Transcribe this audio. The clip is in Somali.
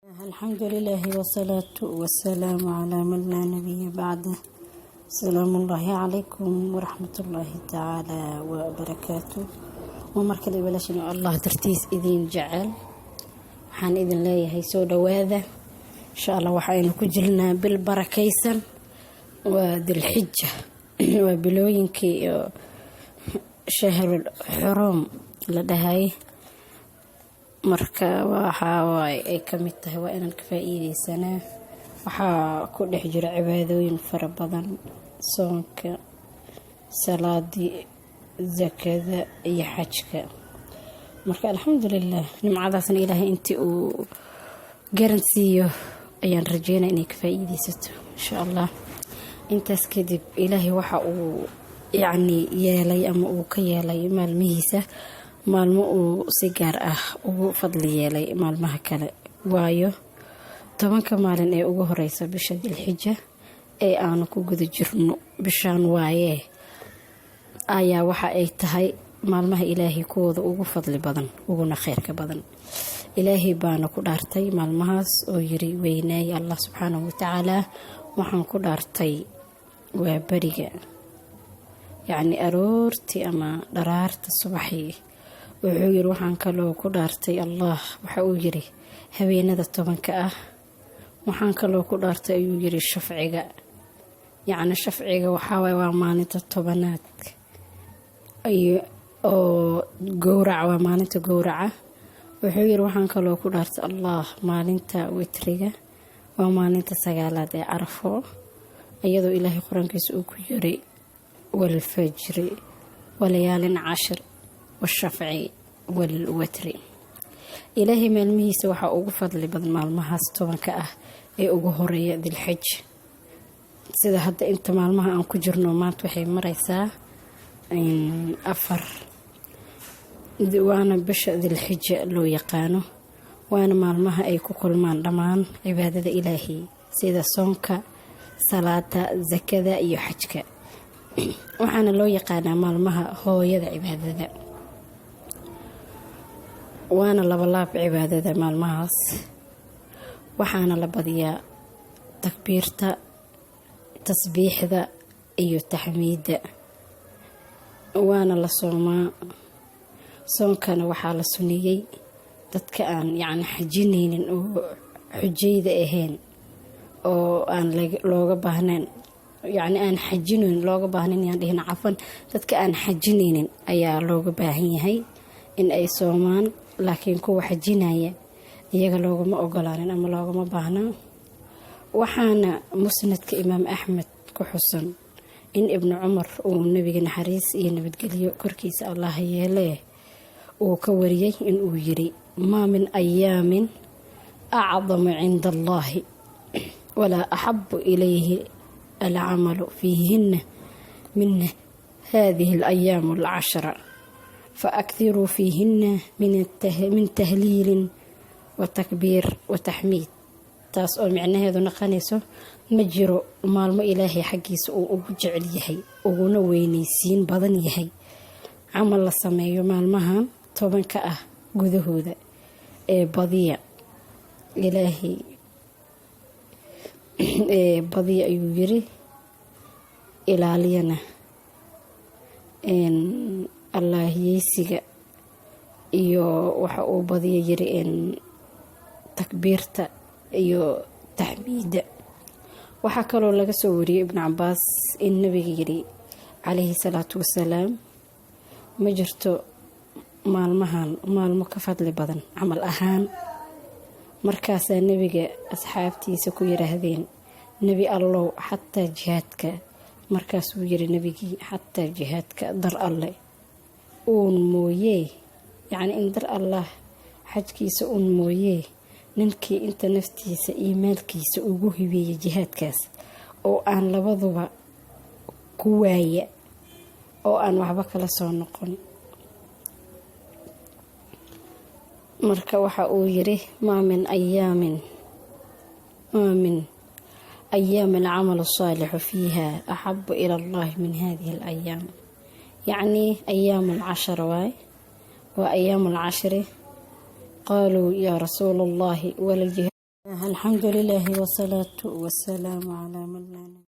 Alxamdu lilaahi wasalaatu wasalaamu calaa man laa nabiya bacdah. Asalaamu ullaahi calaykum waraxmatullaahi tacaala wabarakaatu. Waa markale walaashin oo Allah dartiis idin jecel. Waxaan idin leeyahay soo dhawaada. Insha Allah waxaynu ku jirnaa bil barakaysan, waa Dilxija, waa bilooyinkii iyo shahrul xuruum la dhahay. Marka waxaa ay kamid tahay, waa inaan ka faa-iideysanaa. Waxaa ku dhex jira cibaadooyin fara badan: soonka, salaadii, sakada iyo xajka. Marka alxamdulilah, nimcadaasna Ilaahay intii uu garansiiyo ayaan rajeynaya inay ka faa-iideysato, insha Allah. Intaas kadib, Ilaahay waxa uu yacni yeelay ama uu ka yeelay maalmihiisa maalmo uu si gaar ah ugu fadli yeelay maalmaha kale, waayo 10-ka maalin ee ugu horeysa bisha Dilxija ee aanu ku guda jirno bishaan waayee ayaa waxa ay tahay maalmaha Ilaahay kuwooda ugu fadli badan uguna kheyrka badan. Ilaahay baana ku dhaartay maalmahaas oo yiri: "Weynaay Allah subxaanahu watacaala, waxaan ku dhaartay waa beriga," yacni aroortii ama dharaarta subaxii. Wuxuu yiri: "Waxaan kaloo ku dhaartay," Allah waxa uu yiri, "habeenada 10-ka ah. Waxaan kaloo ku dhaartay," ayuu yiri, "shafciga." Yacni shafciga waxaawaay waa maalinta 10aad oo gowraca, waa maalinta gowraca. Wuxuu yiri: "Waxaan kaloo ku dhaartay Allah maalinta witriga, waa maalinta 9aad ee Carafo," iyadoo Ilaahay qur-aankiisa uu ku yiri: "Walfajri walayaalin cashir washafci walwatri." Ilaahay maalmihiisa waxaa ugu fadli badan maalmahaas 10-ka ah ee ugu horeeya Dilxij. Sida hadda inta maalmaha aan ku jirno, maanta waxay mareysaa 4, waana bisha Dilxija loo yaqaano, waana maalmaha ay ku kulmaan dhammaan cibaadada Ilaahay sida soonka, salaada, sakada iyo xajka. Waxaana loo yaqaanaa maalmaha hooyada cibaadada, waana labalaab cibaadada maalmahaas. Waxaana la badiyaa takbiirta, tasbiixda iyo taxmiidda, waana la soomaa. Soonkana waxaa la suneeyey dadka aan yacni xajinaynin oo xujayda ahayn oo aan looga baahnayn, yacni aan xajinayn looga baahnayn, yaan dhihin, cafan, dadka aan xajinaynin ayaa looga baahan yahay in ay soomaan, laakiin kuwa xajinaya iyaga loogama ogolaanin ama loogama baahnaa. Waxaana Musnadka Imaam Axmed ku xusan in Ibnu Cumar uu nabiga, naxariis iyo nabadgelyo korkiisa Allah yeelee, uu ka wariyey inuu yiri: "Maa min ayaamin acdamu cinda Allahi walaa axabu ilayhi alcamalu fiihina min hadihi alayaam alcashra, faakthiruu fiihina min tahliilin wa takbiir wa taxmiid." Taas oo micnaheedu noqonayso, ma jiro maalmo Ilaahay xaggiisa uu ugu jecel yahay uguna weyneysiin badan yahay camal la sameeyo maalmahan 10-ka ah gudahooda ee badiya. Ilaahay ee badiya, ayuu yiri, ilaaliyana Allaahiyeysiga iyo waxa uu badiya yiri takbiirta iyo taxmiidda. Waxaa kaloo laga soo wariyey Ibnu Cabaas in nabiga yiri calayhi salaatu wasalaam: "Ma jirto maalmahan maalmo ka fadli badan camal ahaan." Markaasaa nebiga asxaabtiisa ku yiraahdeen: "Nebi Allow, xataa jihaadka?" Markaasuu yiri nebigii: "Xataa jihaadka dar Alle uun mooyee, yacni in dar Allah xajkiisa uun mooyee, ninkii inta naftiisa iyo maalkiisa ugu hibeeyay jihaadkaas oo aan labaduba ku waaya oo aan waxba kala soo noqon." Marka waxa uu yiri: Maa min ayaam alcamal asaalixu fiiha axabu ila Allahi min hadihi alayaam." Yacni ayaam alcashar waay, waa ayaam alcashri. Qaaluu: "Yaa Rasuula Allahi, wala?" Alxamdu lilaahi wasalaatu wasalaamu calaa man laa.